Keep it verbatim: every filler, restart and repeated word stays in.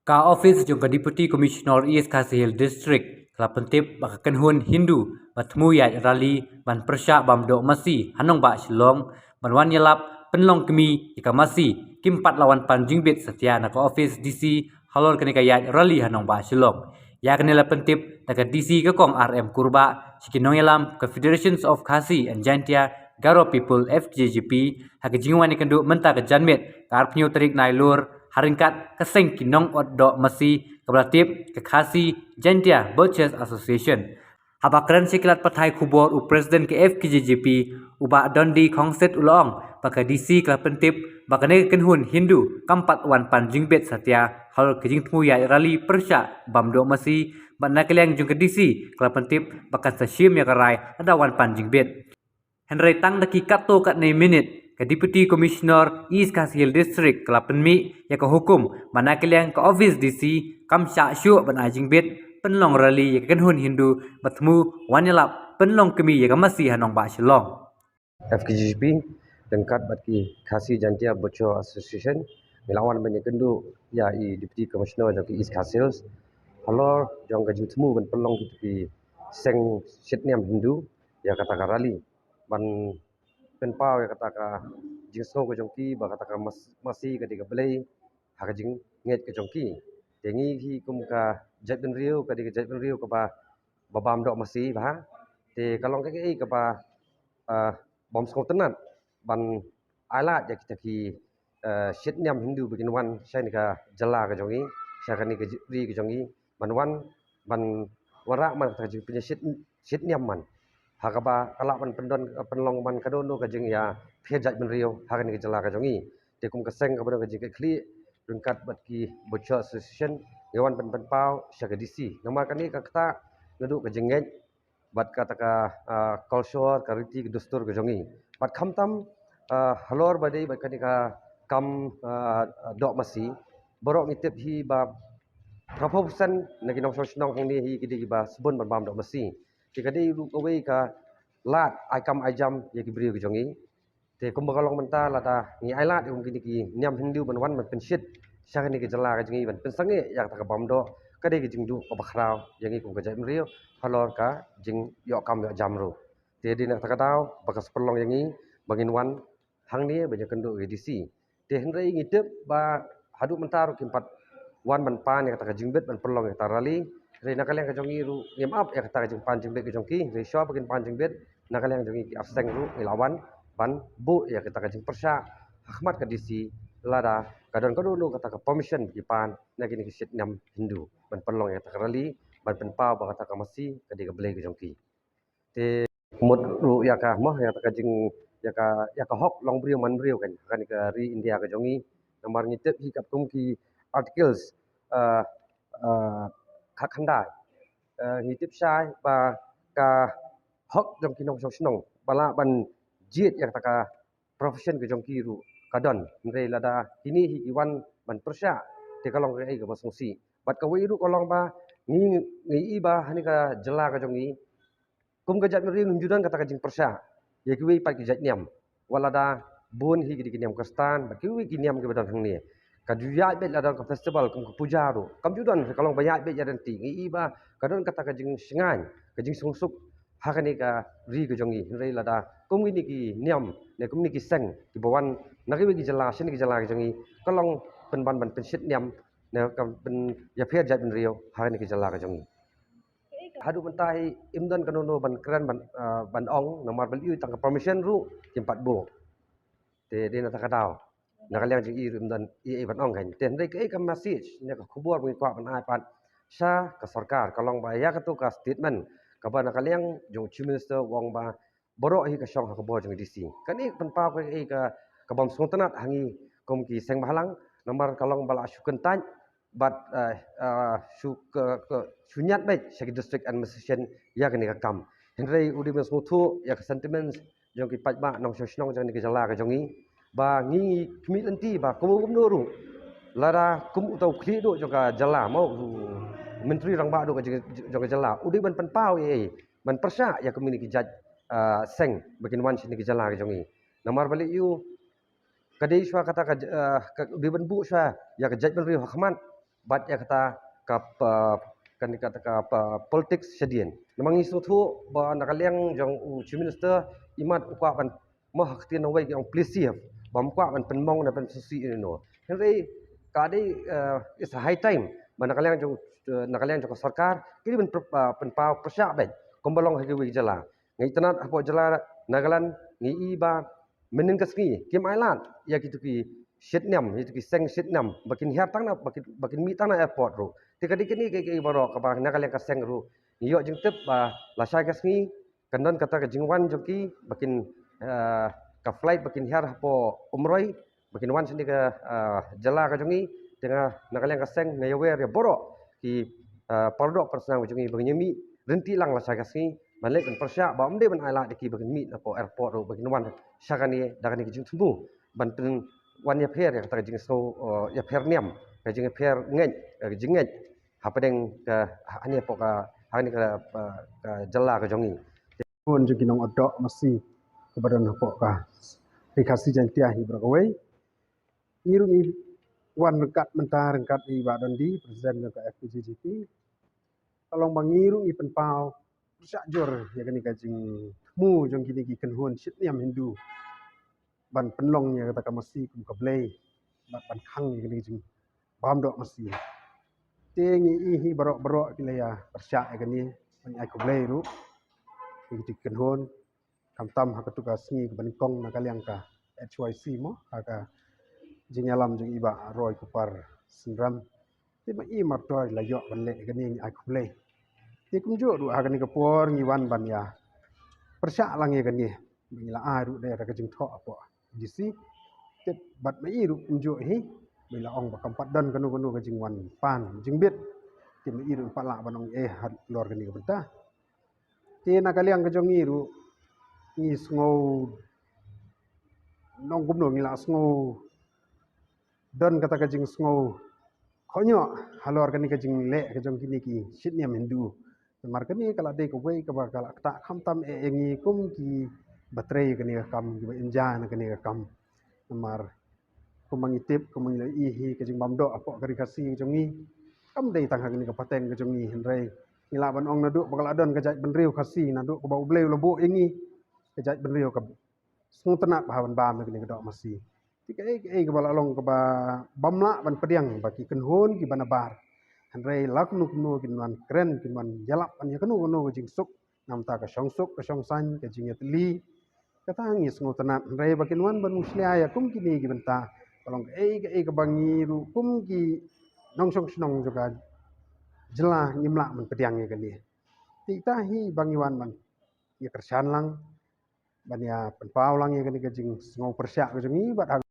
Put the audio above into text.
Ka office jong ka Deputy Commissioner East Khasi Hills District ka la pyntip ba ka kynhun Hindu ba thmu ïaid rally ban pyrshah bam doh masi ha nongbah Shillong ban wan ïalap pynlong kmie ïa ka masi kim pat la wan pan jingbit satia na ka office D C halor kane ka ïaid rally ha nongbah Shillong. Ïa kane la pyntip da ka D C ka Kong R M Kurbah sha ki nongïalam ka Federations of Khasi and Jaintia Garo People, F K J G P, ha ka jingwan ïakynduh mynta ka janmiet ka arphew tarik Nailur ha ryngkat ka seng ki nongot doh masi kaba la tip ka Khasi Jaintia Butchers Association. Haba kren sha ki lad pathai khubor u President ka F K J G P u Bah Dundee Khongsit u la ong ba ka D C ka la pyntip ba kane ka kynhun Hindu kam pat wan pan jingbit satia halor ka jingthmu ïaid rally pyrshah bam doh masi, bad na ka liang jong ka D C ka la pyntip ba kan sa shim ïa ka rai lada wan pan jingbit. Hynrei tang da ki katto katne minit ka Deputy Commissioner East Khasi Hills District ka la pynmih ïa ka hukum ba na ka liang ka office D C kam shah shuh ban ai jingbit pynlong rally ïa ka kynhun Hindu ba thmu wan ïalap pynlong kmie ïa ka masi ha nongbah Shillong. F K J G P ryngkat bad ki Khasi Jaintia Butcher Association ngi la wan ban ïakynduh ïa i Deputy Commissioner jong ki East Khasi Hills halor jong ka jingthmu ban pynlong kito ki seng shitniam Hindu ïa kata ka rally ban pynpaw ïa kata ka jingsngew ka jong ki ba kata ka mas-, masi ka dei ka blei ha ka jingngeit ka jong ki. Te ngi hi kum ka jaitbynriew ka dei ka jaitbynriew kaba ba bam doh masi ba ha. Te ka long kaei kaba, ah, bym sngewtynnat ban ai lad ïa kita ki, eh, shitniam Hindu ba kin wan sha kane ka jylla ka jong ngi, sha kane ka ji-, ri ka jong ngi, ban wan, ban wanrah man kata ka jingpynïashit, shitniam man. Ha kaba ka lah ban pyndon, pynlong man ka dohnud ka jingïapher jaitbynriew ha kane ka jylla ka jong ngi. Te kum ka seng kaba don ka jingkitkhlieh ryngkat bad ki Butcher Association ngi wan ban pynpaw sha ka D C. Namar kane ka ktah naduh ka jingngeit bad kata ka, ah, culture, ka riti, ka dustur ka jong ngi. Bad khamtam, ah, halor ba dei bad kane ka kam, ah, doh masi, baroh ngi tip hi ba phraphew percent na ki nongshong shnong hangne hi ki dei kiba sbun ban bam doh masi. Te ka dei ruh kawei ka lad ai kam ai jam ïa ki briew ki jong ngi. Te kumba ka long mynta lada ngi ai lad ïa kum kine ki niam Hindu ban wan ban pynshit sha kane ka jylla ka jong ngi ban pynsangeh ïa kata ka bam doh, ka dei ka jingduh kaba khraw ïa ngi kum ka jaitbynriew halor ka jingïoh kam ïoh jam ruh. Te dei na kata ka daw ba ka sa pynlong ïa ngi ba ngin wan hangne ban ïakynduh ïa ka D C. Te hynrei ngi tip ba haduh mynta ruh kim pat wan ban pan ïa kata ka jingbit ban pynlong ïa kata ka rally. Hynrei na ka liang ka jong ngi ruh ngim ap ïa kata ka jingpan jingbit ka jong ki. Hynrei shuwa ba kin pan jingbit, na ka liang jong ngi ki arseng ruh ngi la wan ban buh ïa kata ka jingpyrshah ha khmat ka D C lada ka don ka dohnud kata ka permission ba ki pan na kine ki shitniam Hindu ban pynlong ïa kata ka rally ban pynpaw ba kata ka masi ka dei ka blei ka jong ki. Te mut ruh ïa ka, mo, ïa ka jing, ïa ka, ïa ka hok long briew man briew kan, ha kane ka ri India ka jong ngi. Namar ngi tip hi katkum ki articles, eh, eh, khatkhyndai. Eh, ngi tip shai ba ka hok jong ki nongshong shnong ba lah ban jied ïa kata ka profession ka jong ki ruh ka don. Hynrei lada kine hi ki wan ban pyrshah, te ka long kaei kaba sngewsih. Bad kawei ruh ka long ba ngi, ngi i ba ha kane ka jylla ka jong ngi, kum ka jaitbynriew ngim ju don kata ka jingpyrshah ïa kiwei pat ki jait niam. Wat lada bun hi ki dei ki niam Khristan bad kiwei ki niam kiba don hangne. Ka ju ïaid beit lada ka festival kum ka puja ruh kam ju don, ka long ba ïaid beit ïaid lynti. Ngi i ba ka don kata ka jingshngaiñ, ka jingsngewsuk ha kane ka ri ka jong ngi. Hynrei lada kum kine ki niam ne kum kine ki seng kiba wan na kiwei ki jylla sha kane ka jylla ka jong ngi, ka long pynban ban pynshit niam ne ka pynïapher jaitbynriew ha kane ka jylla ka jong ngi. Haduh mynta hi im don kano kano ban kren ban, ah, ban ong, namar ba lei tang ka permission ruh kim pat buh. Te dei na kata ka daw, na ka liang jong i ruh im don ei ei ban ong kan. Te hynrei kaei ka message ne ka khubor ba ngi kwah ban ai pat sha ka sorkar, ka long ba ïa kato ka statement kaba na ka liang jong u Chief Minister u ong ba baroh hi ka shong ha ka bor jong ka D C. Kane ka pynpaw kaei ka, ka bym sngewtynnat ha ngi kum ki seng bhalang, namar ka long ba la shu kyntait bad, eh, eh, shu ka, ka, shu ñiad beit sha ki district administration ïa kane ka kam. Hynrei u dei ban sngewthuh ïa ka sentiments jong ki paidbah nongshong shnong jong kane ka jylla ka jong ngi, ba ngi khmih lynti ba kumno kumno ruh, lada kum uta u khlieh duh jong ka jylla, mo, u Myntri Rangbah duh ka jong, jong ka jylla, u dei ban pynpaw ei ei, ban pyrshah ïa kum kine ki jait, ah, seng ba kin wan sha kane ka jylla ka jong ngi. Namar ba lei ïa u ka dei shuwa kata ka, ah, ka dei ban buh shuwa ïa ka jaitbynriew ha khmat. bad ïa kata ka, uh, kane kata ka, uh, politics shadien. Namar ngi sngewthuh ba na ka liang jong u Chief Minister imat u kwah ban mo ha ktien nongwei ki ong please, bym kwah ban pynmong ne ban sngewsih ïa uno. Hynrei ka dei, uh, it's a high time ba na ka liang jong, uh, na ka liang jong ka sorkar ki dei ban pyn-, uh, pynpaw pyrshah beit kumba long ha kiwei ki jylla. Nga itynnad hapoh jylla Nagaland ngi i ba mynhynnin ka sngi kim ailad ïa kito ki shitniam, ïa kito ki seng shitniam ba kin hiar tang na, ba kin, ba kin mih tang na airport ruh. Te ka dei kane kiei kiei baroh kaba na ka liang ka seng ruh ngi ïoh jingtip ba lashai ka sngi kan don kata ka jingwan jong ki ba kin, eh, ka flight ba kin hiar hapoh Umroi ba kin wan shane ka, eh, jylla ka jong ngi. Te nga na ka liang ka seng nga ïawer ïa baroh ki, eh, paradoh parasnam ka jong ngi ba ngin ïa mih rynti lang lashai ka sngi ban leit ban pyrshah ba ym dei ban ailad ïa ki ba kin mih na hapoh airport ruh ba kin wan sha kane da kane ka jingthmu ban pynwan ïapher ïa kata ka jingsngew, eh, ïapher niam, ka jingïapher ngeit, ka jingngeit hapdeng ka, ha, ha ne hapoh ka, ha ne ka, ka, ka jylla ka jong ngi. Bun jong ki nongdoh masi kaba don hapoh ka Ri Khasi Jaiñtia hi baroh kawei. Ngi ruh ngi wan ryngkat mynta ryngkat i Bah Dundee, President jong ka F K J G P. Ka long ba ngi ruh ngi pynpaw pyrshah jur ïa kane ka jingthmu jong kine ki kynhun shitniam Hindu ban pynlong ïa kata ka masi kum ka blei bad ban khang ïa kane ka jingbymdoh masi. Te ngi i hi baroh baroh ki la ïa pyrshah ïa kane, ban ai khublei ruh ïa kito ki kynhun, khamtam ha kato ka sngi kaba nyngkong na ka liang ka H Y C mo, ha ka jingïalam jong i Bah Roy Kupar Synram. Te ma i martoi la ïoh ban leh kane, ngi ai khublei. Te kumjuh ruh ha kane ka por ngi wan ban ïa pyrshah lang ïa kane, ba ngi la ai ruh da ka jingthoh hapoh D C. Te bad ma i ruh kumjuh hi ba i la ong ba kam pat don kano kano ka jingwan pan jingbit. Te ma i ruh pat lah ban ong eh halor kane ka bynta. Te na ka liang ka jong ngi ruh ngi sngew nong kumno, ngi la sngew don kata ka jingsngew khynñiuh halor kane ka jingleh ka jong kine ki shitniam Hindu. Namar kane ka la dei kawei kaba ka la ktah khamtam eh ïa ngi kum kiba trei kane ka kam, kiba enjoy na kane ka kam. Namar kumba ngi tip, kumba ngi la i hi, ka jingbymdoh hapoh ka Ri Khasi jong ngi kam dei tang ha kane ka pateng ka jong ngi, hynrei ngi lah ban ong naduh ba ka la don ka jaitbynriew Khasi, naduh kaba U Blei u la buh ïa ngi ka jaitbynriew ka sngewtynnat bha ban bam ïa kane ka doh masi. Te kaei kaei kaba la long kaba bym lah ban pdiang ba ki kynhun kiba nabar, hynrei la kumno kumno kin wan kren, kin wan ïalap ban ïa kano kano ka jingsuk na ka bynta ka shongsuk ka shongsaiñ, ka jingïatylli. Kata ngi sngewtynnat, hynrei ba kin wan ban mushlia ïa kum kine ki bynta, ka long kaei kaei kaba ngi ruh kum ki nongshong shnong jong ka jylla ngim lah ban pdiang ïa kane. Te ita hi ba ngi wan ban ïa kyrshan lang, ban ïa pynpaw lang ïa kane ka jingsngew pyrshah ka jong ngi bad ha